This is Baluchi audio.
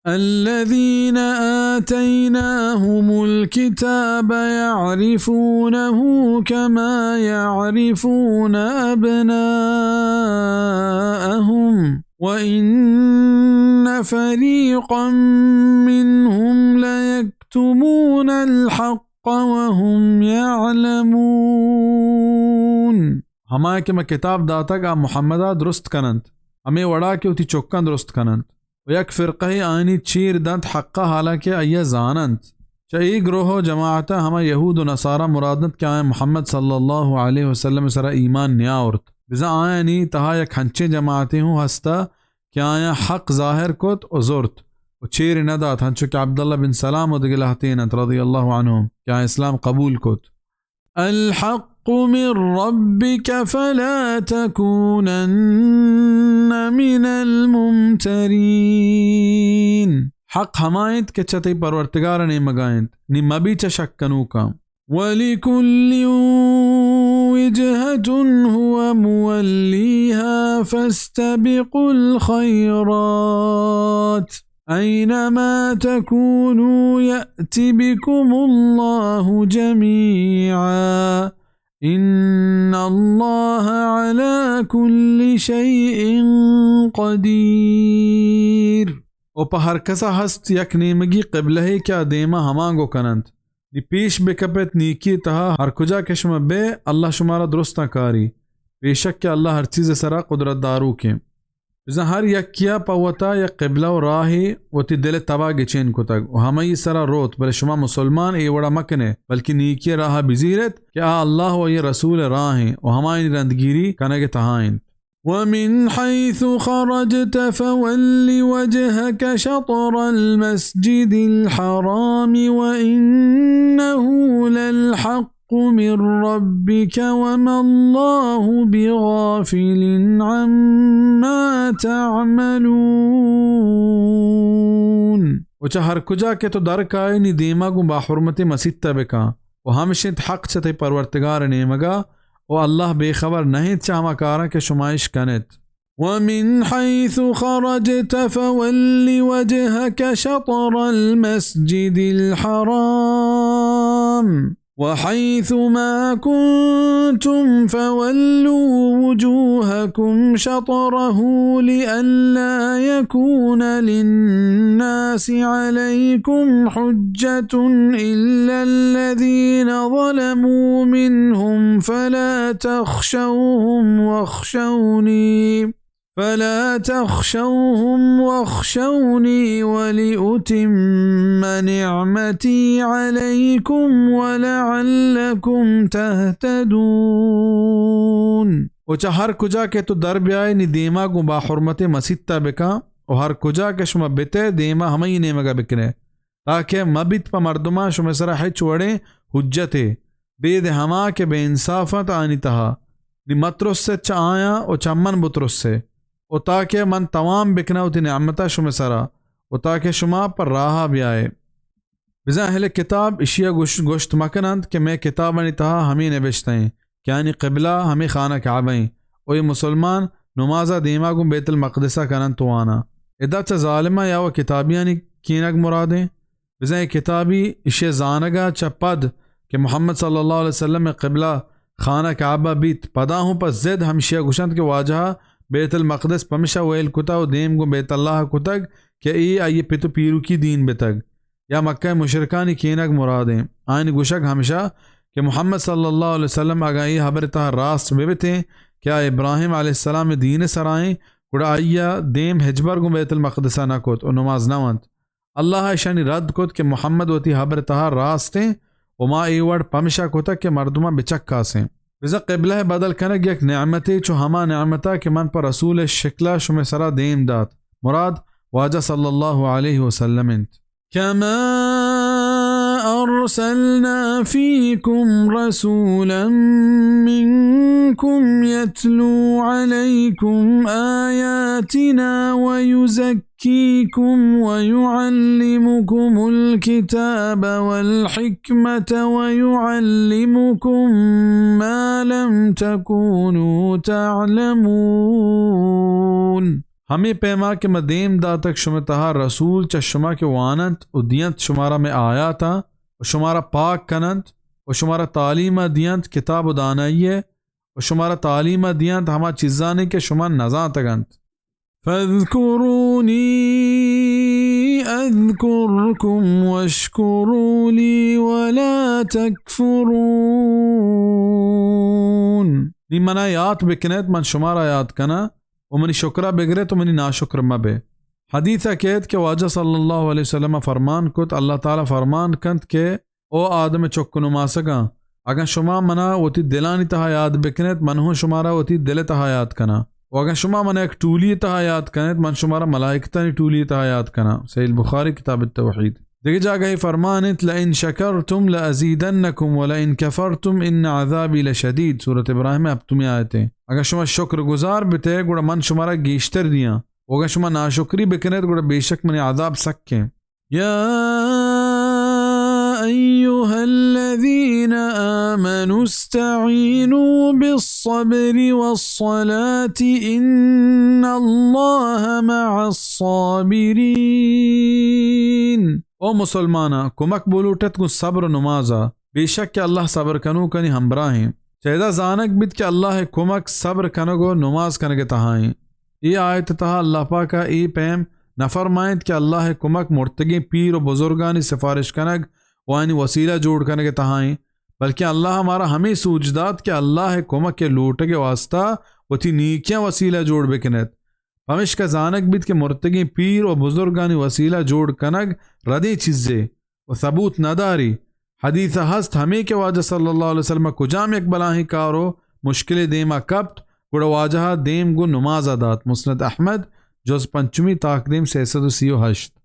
الذين آتيناهم الكتاب يعرفونه كما يعرفون أبناءهم وإن فريقا منهم ليكتمون الحق وهم يعلمون۔ ہما کہ ما کتاب داتگ، آ محمدا درست کننت، ہمے وڑا کہ وتی چکاں درست کننت۔ و یک فرقہے آیانی چیر دنت حقا، حالانکہ آئیا زاننت۔ چہ اے گروہ و جماعتا ہما یہود و نصارا مراد انت کہ آیاں محمد صلی اللہ علیہ وسلم سرا ایمان نیاورت۔ بزاں آیانی تہا یک ہنچیں جماعتے ہوں ہستا کہ آیاں حق ظاہر کت و زرت و چیر نہ دات، ہنچو کہ عبداللہ بن سلام و دگہ لہتین انت رضی اللہ عنہم کہ آیاں اسلام قبول کت۔ الحق من ربك فلا تكونن من الممترين۔ حق ہما انت کہ چہ تئی پرورتگار ء نیمگا انت، نی مبی چہ شک کنوکاں۔ ولكل وجهة هو موليها فاستبقوا الخيرات أينما تكونوا يأت بكم الله جميعا إن الله على كل شيء قدير۔ و پہ ہر کسا ہست یک نیمگی قبلہے کہ آ دیما ہمانگو کننت۔ نی پیش بکپت نیکی تہا، ہر کجا کہ شما بئے، اللہ شمارا درستاں کاری۔ بے شک کہ اللہ ہر چیز سرا قدرت داروکیں۔ بزاں ہر یکیا پہ وتا یک قبلہ و راہے وتی دل تبا گچین کتگ و ہمئی سرا روت، بلے شما مسلمان اے وڑا مکنے، بلکہ نیکی راہا بزیرت کہ آ اللہ و آئی رسول راہیں و ہمایانی رندگیری کنگ تہا انت۔ ومن حيث خرجت فول وجهك شطر المسجد الحرام وإنه للحق من ربك وما الله بغافل عما تعملون۔ و چہ ہر کجا کہ تو در کائے، نی دیما گوں باحرمتیں مسیت ء بکاں، و ہمش انت حق چہ تئی پرورتگار ء نیمگا، و اللہ بے خبر نہ انت چہ ہما کاراں کہ شما اش کن ات۔ ومن حيث خرجت فول وجهك شطر المسجد الحرام وحيث ما كنتم فولوا وجوهكم شطره لئلا يكون للناس عليكم حجة إلا الذين ظلموا منهم فلا تخشوهم واخشوني فلا تخشوهم واخشوني ولأتم نعمتي عليكم ولعلكم تهتدون۔ و چہ ہر کجا کہ تو در بیائے، نی دیما گوں باحرمتیں مسیتا بکاں، و ہر کجا کہ شما بتے، دیما ہمئی نیمگا بکنے۔ تاکہ مہ بیت پہ مردماں شمئے سرا ہچ وڑیں حجتے، بید ہما کہ بے انصاف انت آنی تہا۔ نی مترس ات چہ آیاں و چہ من بترس ئے، و تاکہ من توام بکناں وتی نعمتاں شمئے سرا، و تاکہ شما پہ راہا بیائے۔ بزاں اہل کتاب اشیا گوش-، گوشت مکننت کہ مئے کتابانی تہا ہمے نبشتہ ایں کہ آنی قبلہ ہمے خانہ کعبہ ایں، و اے مسلمان نمازا دیما گوں بیت المقدسا کننت و واناں۔ ادا چہ ظالماں یا و کتابیانی کینگ مرادیں؟ بزاں اے کتابی اشی زانگا چہ پد کہ محمد صلی اللہ علیہ وسلم قبلہ خانہ کعبہ بیت، پدا ہوں پہ ضد ہمشیا گوشنت کہ واجہا بیت المقدس پمشا ویل کتا و دیم گوں بیت اللہ کتگ کہ اے آئی پت و پیروکی دین بتگ۔ یا مکہ مشرکانی کینگ مرادیں۔ آیانی گوشگ ہمشا کہ محمد صلی اللہ علیہ وسلم اگاں اے ہبر تہا راست ببتیں کہ آ ابراہیم علیہ السلام دین سرائیں، گڑا آئیا دیم ہچبر گوں بیت المقدسا نہ کت و نماز نہ ونت۔ اللہ ء اشانی رد کت کہ محمد وتی ہبر تہا راست انت و ما اے وڑ پمشا کتگ کہ مردماں بچکاسیں۔ بزاں قبلہ ء بدل کنگ یک نعمتے، چو ہما نعمتا کہ من پہ رسول ء شکلا شمئے سرا دیم دات، مراد واجہ صلی اللہ علیہ وسلم انت۔ كما أرسلنا فيكم رسولا منكم يتلو عليكم آياتنا ويزكيكم ويزكيكم ويعلمكم الكتاب والحكمة ويعلمكم ما لم تكونوا تعلمون۔ ہمے پیما کہ ما دیم داتگ شمئے تہا رسول چہ شما کہ واننت و دینت شمارا مئے آیاتاں و شمارا پاک کننت و شمارا تعلیما دینت، کتاب و دانائیء، و شمارا تعلیما دینت ہما چیزانی کہ شما نزانتگ انت۔ فاذکرونی اذکرکم واشکروا لی ولا تکفرون۔ نی منا یات بکنیت، من شمارا یات کناں، و منی شکرا بگریت و منی ناشکر مبے۔ حدیثا کیت کہ واجہ صلی اللہ علیہ وسلم فرمان کت، اللہ تعالی فرمان کنت کہ او آدم چک و نماسگاں، اگاں شما منا وتی دلانی تہا یاد بکنیت، من ہوں شمارا وتی دل تہا یاد کناں۔ و اگاں شما منا یک ٹولی تہا یاد کنیت، من شمارا ملائکتانی ٹولی تہا یاد کناں۔ صحیح البخاری، کتاب التوحید۔ دگہ جاگہے فرمان انت، لئن شکرتم لازیدنکم ولئن کفرتم ان عذابی لشدید۔ سورۃ ابراہیم ہپتمی آیت۔ اگاں شما شکر گزار بتے، گڑا من شمارا گیشتر دیاں۔ و اگاں شما ناشکری بکنیت، گڑا بے شک منی عذاب سک ہیں۔ يا أيها الذين آمنوا استعينوا بالصبر والصلاة إن الله مع الصابرين۔ او مسلماناں، کمک بلوٹت گوں صبر و نمازا، بے شک کہ اللہ صبر کنوکانی ہمبراہیں۔ چہ ادا زانگ بیت کہ اللہ ء کمک صبر کنگ و نماز کنگ ء تہا ایں۔ اے آیت ء تہا اللہ پاک ء اے پیم نہ فرمائینت کہ اللہ ء کمک مرتگیں پیر و بزرگانی سفارش کنگ و آیانی وسیلہ جوڑ کنگ ء تہا ایں، بلکیں اللہ ء مارا ہمے سوج دات کہ اللہ ء کمک ء لوٹگ ء واستا وتی نیکیاں وسیلہ جوڑ بکنیت۔ پمشکا زانگ بیت کہ مرتگیں پیر و بزرگانی وسیلہ جوڑ کنگ ردیں چیزے و ثبوت نداری۔ حدیث ء ہست ہمے کہ واجہ صلی اللہ علیہ وسلم ء کجام یک بلاہیں کار و مشکلے دیما کپت، گڑا واجہ ء دیم گوں نماز ء دات۔ مسند احمد، جز پنچمی، تاکدیم سئے سد و سی و ہشت۔